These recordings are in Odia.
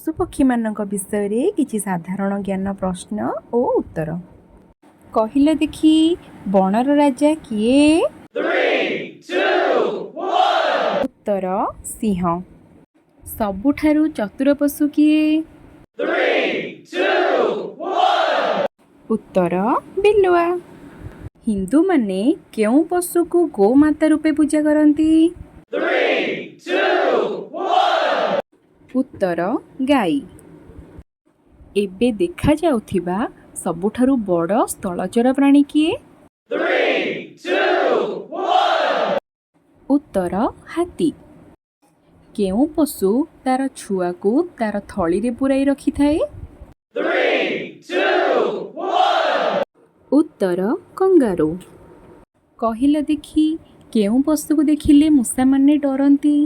ପଶୁପକ୍ଷୀମାନଙ୍କ ବିଷୟରେ କିଛି ସାଧାରଣ ଜ୍ଞାନ ପ୍ରଶ୍ନ ଓ ଉତ୍ତର। କହିଲ ଦେଖି, ବଣର ରାଜା କିଏ? ଉତ୍ତର ସିଂହ। ସବୁଠାରୁ ଚତୁର ପଶୁ କିଏ? ଉତ୍ତର ବିଲୁଆ। ହିନ୍ଦୁମାନେ କେଉଁ ପଶୁକୁ ଗୋମାତା ରୂପେ ପୂଜା କରନ୍ତି? ଉତ୍ତର ଗାଈ। ଏବେ ଦେଖାଯାଉଥିବା ସବୁଠାରୁ ବଡ଼ ସ୍ଥଳଚର ପ୍ରାଣୀ କିଏ? ଉତ୍ତର ହାତୀ। କେଉଁ ପଶୁ ତାର ଛୁଆକୁ ତାର ଥଳିରେ ପୂରାଇ ରଖିଥାଏ? ଉତ୍ତର କଙ୍ଗାରୁ। କହିଲ ଦେଖି, କେଉଁ ପଶୁକୁ ଦେଖିଲେ ମୂଷାମାନେ ଡରନ୍ତି?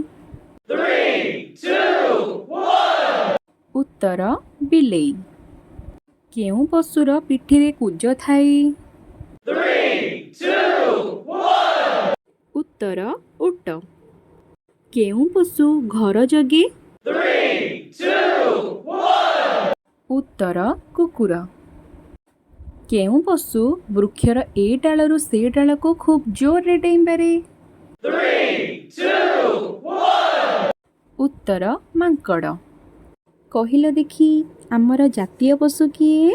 ଉତ୍ତର ବିଲେଇ। କେଉଁ ପଶୁର ପିଠିରେ କୁଜ ଥାଏ? ଉତ୍ତର ଓଟ। କେଉଁ ପଶୁ ଘର ଜଗେ? ଉତ୍ତର କୁକୁର। କେଉଁ ପଶୁ ବୃକ୍ଷର ଏ ଡାଳରୁ ସେ ଡାଳକୁ ଖୁବ୍ ଜୋରରେ ଡେଇଁପାରେ? ଉତ୍ତର ମାଙ୍କଡ଼। କହିଲ ଦେଖି, ଆମର ଜାତୀୟ ପଶୁ କିଏ?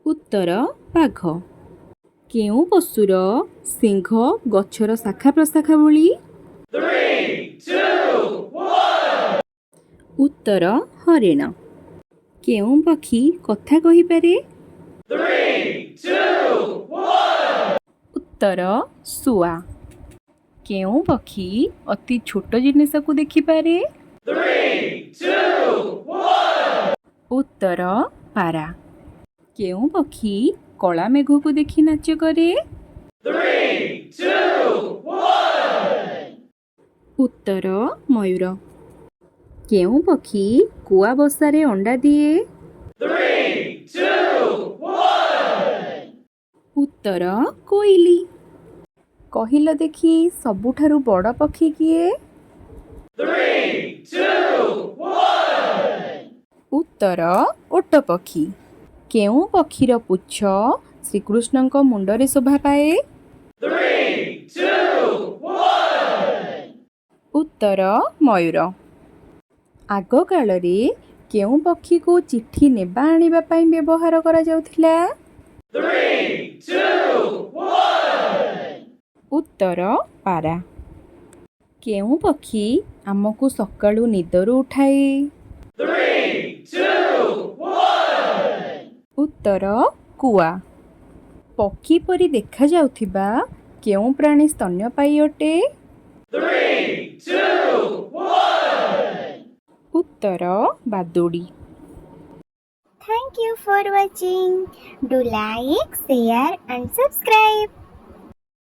ଉତ୍ତର ବାଘ। କେଉଁ ପଶୁର ଶିଙ୍ଘ ଗଛର ଶାଖା ପ୍ରଶାଖା ଭଳି? ଉତ୍ତର ହରିଣ। କେଉଁ ପକ୍ଷୀ କଥା କହିପାରେ? ଉତ୍ତର ଶୁଆ। କେଉଁ ପକ୍ଷୀ ଅତି ଛୋଟ ଜିନିଷକୁ ଦେଖିପାରେ? ଉତ୍ତର ପାରା। କେଉଁ ପକ୍ଷୀ କଳା ମେଘକୁ ଦେଖି ନାଚ କରେ? ଉତ୍ତର ମୟୂର। କେଉଁ ପକ୍ଷୀ କୁଆ ବସାରେ ଅଣ୍ଡା ଦିଏ? ଉତ୍ତର କୋଇଲି। କହିଲ ଦେଖି, ସବୁଠାରୁ ବଡ଼ ପକ୍ଷୀ କିଏ? ଉତ୍ତର ଓଟ ପକ୍ଷୀ। କେଉଁ ପକ୍ଷୀର ପୁଚ୍ଛ ଶ୍ରୀକୃଷ୍ଣଙ୍କ ମୁଣ୍ଡରେ ଶୋଭା ପାଏ? ଉତ୍ତର ମୟୂର। ଆଗକାଳରେ କେଉଁ ପକ୍ଷୀକୁ ଚିଠି ନେବା ଆଣିବା ପାଇଁ ବ୍ୟବହାର କରାଯାଉଥିଲା? ଉତ୍ତର ପାରା। କେଉଁ ପକ୍ଷୀ ଆମକୁ ସକାଳୁ ନିଦରୁ ଉଠାଏ? ଉତ୍ତର କୁଆ। ପକ୍ଷୀ ପରି ଦେଖାଯାଉଥିବା କେଉଁ ପ୍ରାଣୀ ସ୍ତନ୍ୟପାୟୀ ଅଟେ? ଉତ୍ତର ବାଦୁଡ଼ି। Thank you for watching. Do like, share and subscribe.